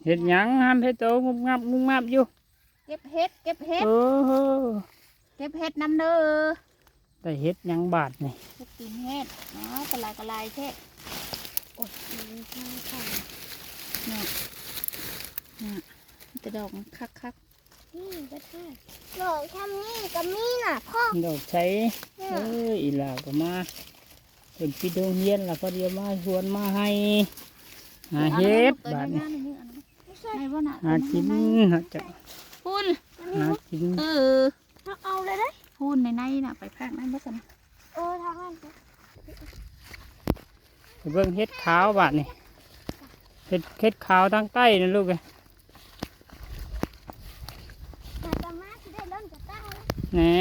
ເຮັດຫຍັງຫັ້ນ ເຮັດໂຕງຸບງັບງຸບງັບຢູ່? ເກັບເຫັດ ເກັບເຫັດ ໂອ້ໂຫ ເກັບເຫັດນຳເດີ. ໄດ້ເຫັດຫຍັງບາດນີ້? ເຫັດຕີນເຫັດ. ອໍ ກະຫຼາຍກະຫຼາຍແທ້. ໂອ້ຍ ນີ້ ນີ້ ມີແຕ່ດອກຄັກໆ. ນີ້ເບິດເລີຍ ດອກຊ່ຳນີ້ກະມີນະພໍ່. ດອກໃສ? ເອີ ອີ່ຫຼ້າກະມາ ເພິ່ນປິດໂຮງຮຽນລະ ພໍດຽວມາສວນມາໄຮ່ ຫາເຫັດບາດນີ້. ໄດ້ບໍ່ນະ? ຫາກິນເນາະເຈົ້າ ພຸ້ນ ຫາກິນ. ເອີ ເຮົາເອົາເລີຍເດ້ ພຸ້ນໃນໆນະ. ໄປພາກນັ້ນບໍ່ຊັ້ນ? ເອີ ທາງນັ້ນ. ໄປເບິ່ງເຫັດຂາວບາດນີ້ ເຫັດ ເຫັດຂາວທາງໃຕ້ນັ້ນລູກເອີຍ. ແນ່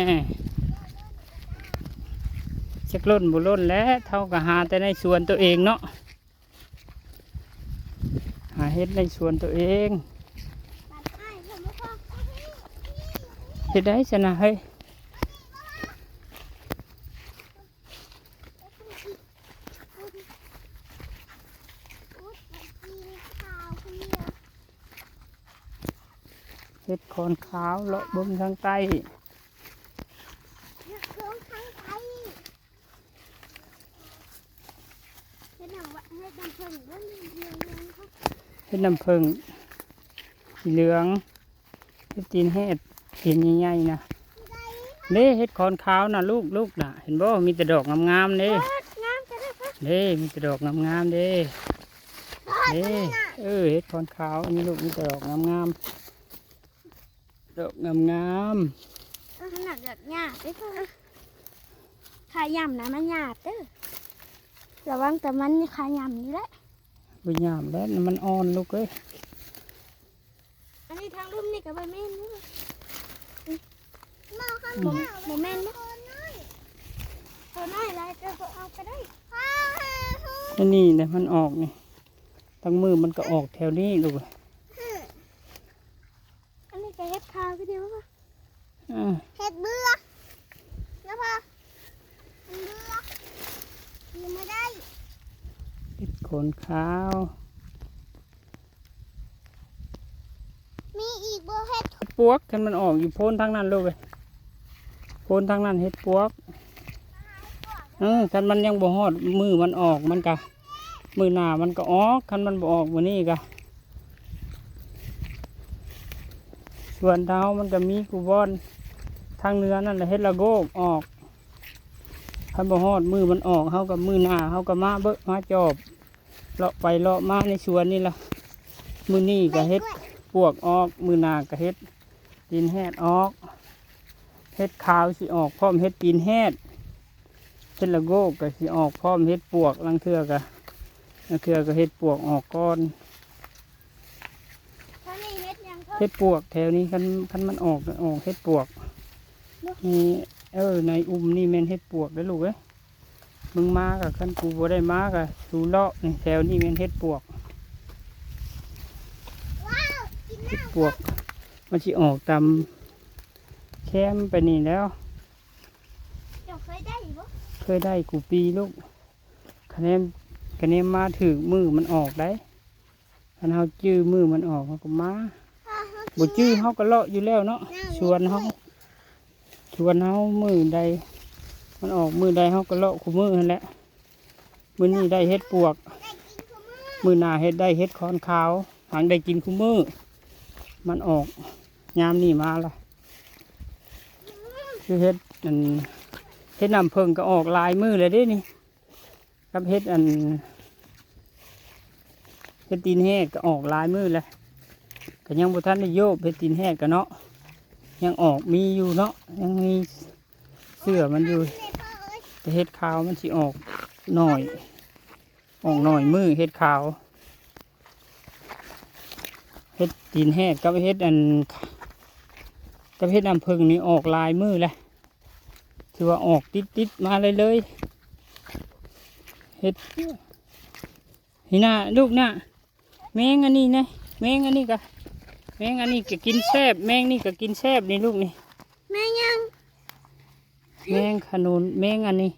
ຈັກຫຼົ່ນບໍ່ຫຼົ່ນແຫຼະ ເຮົາກະຫາແຕ່ໃນສວນໂຕເອງເນາະ ຫາເຫັດໃນສວນໂຕເອງ. ເຮັດໄດ້ຊັ້ນນະເຮີ້ຍ. ເຫັດຂອນຂາວ ເລາະເບິ່ງທາງໃຕ້. ເຫັດນ້ຳ ເຫັດນ້ຳເຜິ້ງ ເຫັດນ້ຳເຜິ້ງສີເຫຼືອງ. ເຫັດຕີນແຮດ ເຫັນໃຫຍ່ໆນະ ເດ້ ເຫັດຂອນຂາວນະລູກ ລູກນະ ເຫັນບໍ່? ມີແຕ່ດອກງາມໆເດ້. ເອີ ງາມແທ້ໆ ເດ້ ມີແຕ່ດອກງາມໆເດ້. ເອີ ເຫັດຂອນຂາວ ອັນນີ້ລູກ ມີແຕ່ດອກງາມໆ ດອກງາມໆ. ເອີ ຂະໜາດແບບຫຍ້າເດ້ ຂາຫຍ້ຳນະ ມັນຫຍ້າເດີ ລະວັງແຕ່ມັນຂາຫຍ້ຳນີ້ແຫຼະ. ບໍ່ຫຍ້ຳແລ້ວ ມັນອ່ອນລູກເອີຍ. ອັນນີ້ທາງລຸ່ມນີ້ກະບໍ່ແມ່ນເນາະ ບໍ່ ບໍ່ແມ່ນເນາະ ໂຕນ້ອຍຫຼາຍກະບໍ່ເອົາກະໄດ້. ອັນນີ້ນະ ມັນອອກນີ້ ຕັ້ງມື້ມັນກະອອກແຖວນີ້ລູກ. ອັນນີ້ກະເຫັດຂາວຄືດຽວ. ເອີ ເຫັດເບືອນະພໍ່ ເບືອ ກິນບໍ່ໄດ້. ເຫັດໂຄນຂາວ ມີອີກບໍ່ເຫັດ? ເຫັດປວກ ຄັນມັນອອກຢູ່ໂພນທາງນັ້ນລູກເອີຍ ໂພນທາງນັ້ນເຫັດປວກ. ເອີ ຄັນມັນຍັງບໍ່ຮອດມື້ມັນອອກ ມັນກະ ມື້ໜ້າມັນກະອອກ ຄັນມັນບໍ່ອອກມື້ນີ້ກະ. ສວນເຮົາມັນກະມີຄູ່ບ່ອນ ທາງເໜືອນັ້ນລະເຫັດລະໂງກອອກ. ຄັນບໍ່ຮອດມື້ມັນອອກ ເຮົາກະ ມື້ໜ້າເຮົາກະມາເບິ່ງ ມາຈອບ ເລາະໄປເລາະມາໃນສວນນີ້ລະ. ມື້ນີ້ກະເຫັດປວກອອກ ມື້ໜ້າກະເຫັດຕີນແຮດອອກ. ເຫັດຂາວຊິອອກພ້ອມເຫັດຕີນແຮດ ເຫັດລະໂງກກະຊິອອກພ້ອມເຫັດປວກ ລາງເທື່ອກະ ລາງເທື່ອກະເຫັດປວກອອກກ່ອນ. ເຫັດປວກແຖວນີ້ ຄັນ ຄັນມັນອອກ ອອກເຫັດປວກ. ນີ້ ເອີ ໃນອຸ່ມນີ້ແມ່ນເຫັດປວກເດີລູກເອີຍ. ມຶງມາກະ ຄັນກູບໍ່ໄດ້ມາກະ ສູເລາະນີ້ ແຖວນີ້ແມ່ນເຫັດປວກ. ເຫັດປວກ ມັນຊິອອກຕາມແຄມໄປນີ້ແລ້ວ. ເຈົ້າເຄີຍໄດ້ບໍ່? ເຄີຍໄດ້ກູປີລູກ. ຄະແນນ ຄະແນນມາຖືກມື້ມັນອອກໄດ໋. ຄັນເຮົາຈື່ມື້ມັນອອກ ເຮົາກະມາ ບໍ່ຈື່ເຮົາກະເລາະຢູ່ແລ້ວເນາະ. ສວນເຮົາ ສວນເຮົາມື້ໃດມັນອອກ ມື້ໃດເຮົາກະເລາະຄູ່ມື້ຫັ້ນແຫຼະ. ມື້ນີ້ໄດ້ເຫັດປວກ ມື້ໜ້າເຫັດ ໄດ້ເຫັດຂອນຂາວ ຫາກໄດ້ກິນຄູ່ມື້. ມັນອອກຍາມນີ້ມາລະ ຄືເຫັດ ອັນ ເຫັດນ້ຳເຜິ້ງກະອອກຫຼາຍມື້ແລ້ວເດ້ນີ້. ກັບເຫັດ ອັນ ເຫັດຕີນແຮດກະອອກຫຼາຍມື້ແລ້ວ ກະຍັງບໍ່ທັນໄດ້ໂຍບ. ເຫັດຕີນແຮດກະເນາະ ຍັງອອກມີຢູ່ເນາະ ຍັງມີເຊື້ອມັນຢູ່. ແຕ່ເຫັດຂາວມັນຊິອອກໜ້ອຍ ອອກໜ້ອຍມື້ເຫັດຂາວ. ເຫັດຕີນແຮດກັບເຫັດ ອັນ ກັບເຫັດນ້ຳເຜິ້ງນີ້ອອກຫຼາຍມື້ແລ້ວ. ຖືວ່າອອກຕິດໆມາເລື້ອຍໆ. ເຫັດ ນີ້ນະລູກນະ ແມງອັນນີ້ນະ ແມງອັນນີ້ກະ ແມງອັນນີ້ກະກິນແຊບ ແມງນີ້ກະກິນແຊບນີ້ລູກນີ້. ແມງຫຍັງ? ແມງຂະໜູນ ແມງອັນນີ້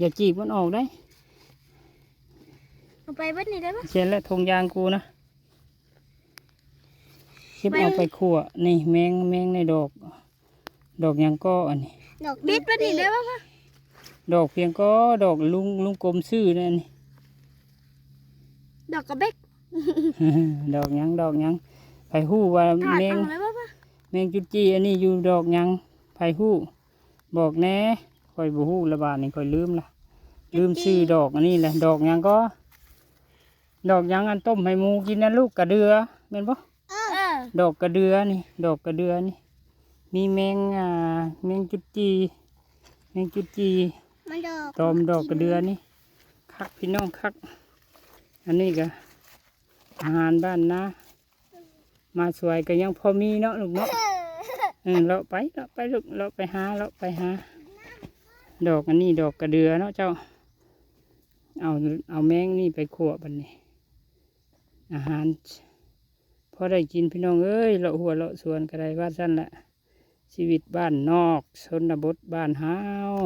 ຢ່າຈີກມັນອອກໄດ໋. ເອົາໄປເບິດນີ້ໄດ້ບໍ່? ແມ່ນແຫຼະ ຖົງຢາງກູນະ. ເກັບເອົາໄປຂົ້ວ. ນີ້ແມງ ແມງໃນດອກ ດອກຫຍັງກໍອັນນີ້? ດອກ ບິດໄປນີ້ໄດ້ບໍ່? ດອກພຽງກໍ ດອກລຸງ ລຸງກົມຊື້ນັ້ນນີ້. ດອກກະເບັກ ດອກຫຍັງ ດອກຫຍັງ? ໃຜຮູ້ວ່າແມງ ແມງຈຸດຈີ່ອັນນີ້ຢູ່ດອກຫຍັງ? ໃຜຮູ້ບອກແດ່. ຂ້ອຍບໍ່ຮູ້ລະ ບາດນີ້ຂ້ອຍລືມລະ ລືມຊື່ດອກອັນນີ້ແຫຼະ. ດອກຫຍັງກໍ? ດອກຫຍັງອັນຕົ້ມໃຫ້ໝູກິນນັ້ນລູກ? ກະເດືອແມ່ນບໍ່? ເອີ ດອກກະເດືອນີ້ ດອກກະເດືອນີ້ ມີແມງ ອ່າ ແມງຈຸດຈີ່ ແມງຈຸດຈີ່ ມັນດອກ ຕອມດອກກະເດືອນີ້. ຄັກພີ່ນ້ອງຄັກ. ອັນນີ້ກະອາຫານບ້ານນາ ມາສວຍກະຍັງພໍມີເນາະລູກເນາະ. ເອີ ເລາະໄປ ເລາະໄປລູກ ເລາະໄປຫາ ເລາະໄປຫາ. ດອກອັນນີ້ດອກກະເດືອເນາະເຈົ້າ. ເອົາ ເອົາແມງນີ້ໄປຂົ້ວບັດນີ້ ອາຫານພໍໄດ້ກິນພີ່ນ້ອງເອີຍ. ເລາະຮົ້ວເລາະສວນກະໄດ້ ວ່າຊັ້ນລະ ຊີວິດບ້ານນອກຊົນນະບົດບ້ານເຮົາ.